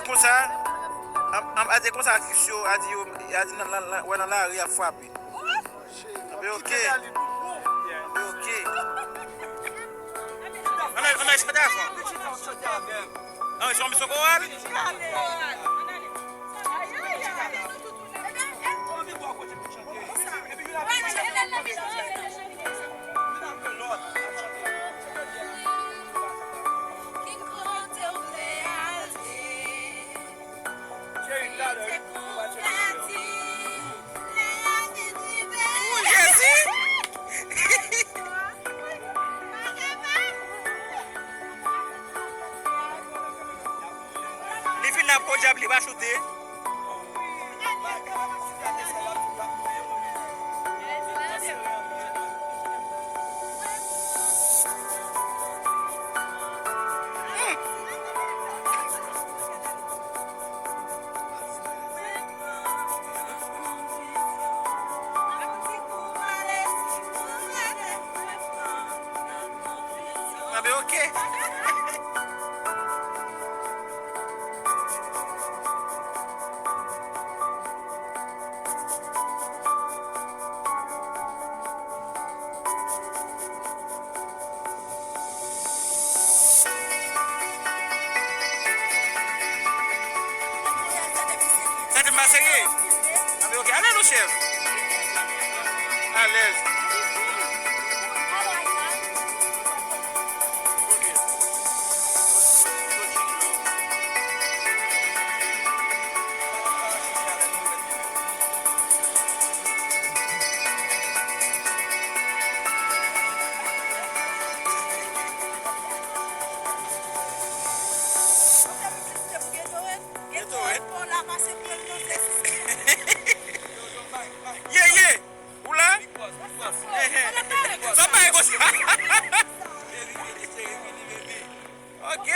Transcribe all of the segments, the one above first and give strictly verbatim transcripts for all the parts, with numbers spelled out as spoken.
Konsa, an, an, a di konsa, Kris yo, a di yo, a di nan, nan, nan, wè nan lari ap frape. Anben, oke. Anben, oke. Ann al, ann al chante avè m. Ann al chante yon miso koral. Ooh, Jezi! Li fin la podyab, li pa choute. Anben, oke. Sa te pa serye. Anben, oke. Ale non, chèf. Alèz. Ye, ye. Ou la? Ehe. Sa pa e konsa. Ok.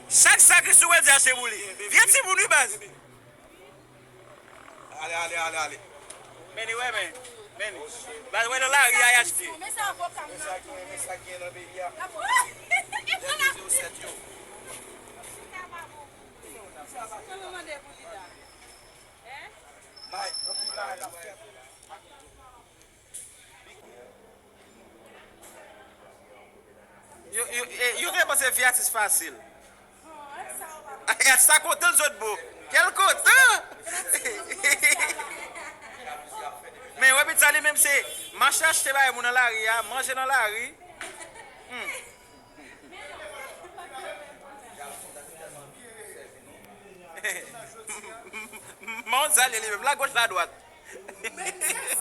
Chak sakris ou wè di achte pou li. Vye timoun wi baz. Ale, ale, ale, ale. Men li wè men. Men li. Baz wè nan lari a y achte. Men sa avoka m nan. Men sa gen, men sa gen nan peyi a. Lè Jezi osèt yo. Sa nou mande pou li la? Yo, yo, eh, yo gen panse vye atis fasil. Sa kontan sot bon. Kèl kontan! Men wè pit sa li menm se mache achte bagay moun nan lari a, manje nan lari. Hmm. Mwen salye li menm, lagòch ladwat.